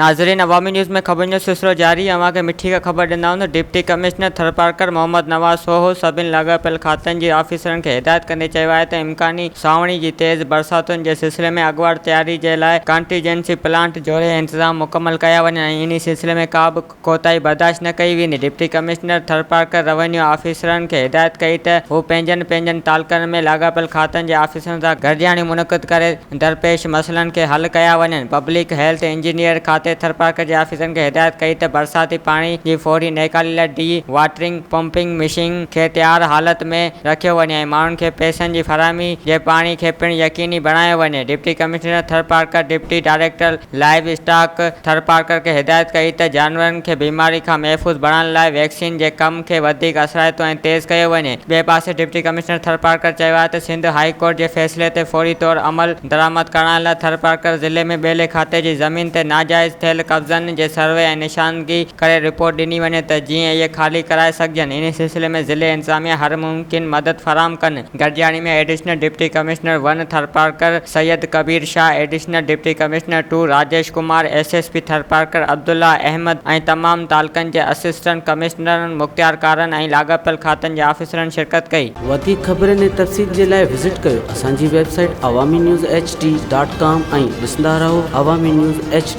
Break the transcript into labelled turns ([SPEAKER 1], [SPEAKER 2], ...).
[SPEAKER 1] ناظرين عوامي نيوز ۾ خبرن جو سلسلو جاري اوهان کي مٺي کان خبر ڏيندا آهيون ته ڊپٽي ڪمشنر ٿرپارڪر محمد نواز سوهو سڀني لاڳاپيل کاتن جي آفيسرن کي هدايت ڪندي چيو آهي ته امڪاني سانوڻي جي تيز برساتن جي سلسلي ۾ اڳواٽ تياري جي لاء ڪانٽيجنسي پلانٽ جوڙي انتظام مڪمل ڪيا وڃن ۽ انهي سلسلي ۾ ڪا به ڪوتاهي برداشت نه ڪئي ويندي. ڊپٽي ڪمشنر ٿرپارڪر روينيو آفيسرن کي هدايت ڪئي ته هو پنهنجن پنهنجن تعلقن ۾ لاڳاپيل کاتن جي آفيسرن سان گڏجاڻيون منعقد ڪري درپيش مسئلن کي حل ڪيا وڃن. پبلڪ هيلٿ انجنيئر کاتي ٿرپارڪر جي آفيسرن کي هدايت ڪئي ته برساتي پاڻي جي فوري نيڪالي لاء ڊي واٽرنگ پمپنگ مشين کي تيار حالت ۾ رکيو وڃي ۽ ماڻهن کي پئسن جي فراهمي جي پاڻي کي پڻ يقيني بڻايو وڃي. Deputy commissioner Tharparkar deputy director livestock Tharparkar کي هدايت ڪئي ته جانورن کي بيماري کان محفوظ بڻائڻ لاء ويڪسين جي ڪم کي وڌيڪ اثرائتو ۽ تيز ڪيو وڃي. ٻئي پاسي ڊپٽي ڪمشنر ٿرپارڪر چيو آهي ته سنڌ هائي ڪورٽ جي فيصلي تي فوري طور عمل درآمد ڪرائڻ لاء ٿرپارڪر ضلعي ۾ ٻيلي کاتي جي زمين تي ناجائز ٿيل قبضن جي سروي ۽ نشاندگي ڪري رپورٽ ڏني وڃي ته جيئن اهي خالي ڪرائي سگهجن انهي سلسلي ۾ ضلعي انتظاميا هر ممڪن مدد فراهم ڪن. گڏجاڻي ۾ additional deputy commissioner one Tharparkar Syed Kabir Shah, additional deputy commissioner two Rajesh Kumar, S S P Tharparkar Abdullah Ahmed ۽ تمام تعلقن جي اسسٽنٽ ڪمشنرن، مختيارڪارن ۽ لاڳاپيل کاتن جي آفيسرن شرڪت ڪئي.
[SPEAKER 2] وڌيڪ خبرن ۽ تفصيل جي لاء وزٽ ڪيو اسان جي website Awami news H D dot com ۽ ڏسندا رهو عوامي نيوز ايڇ ڊي.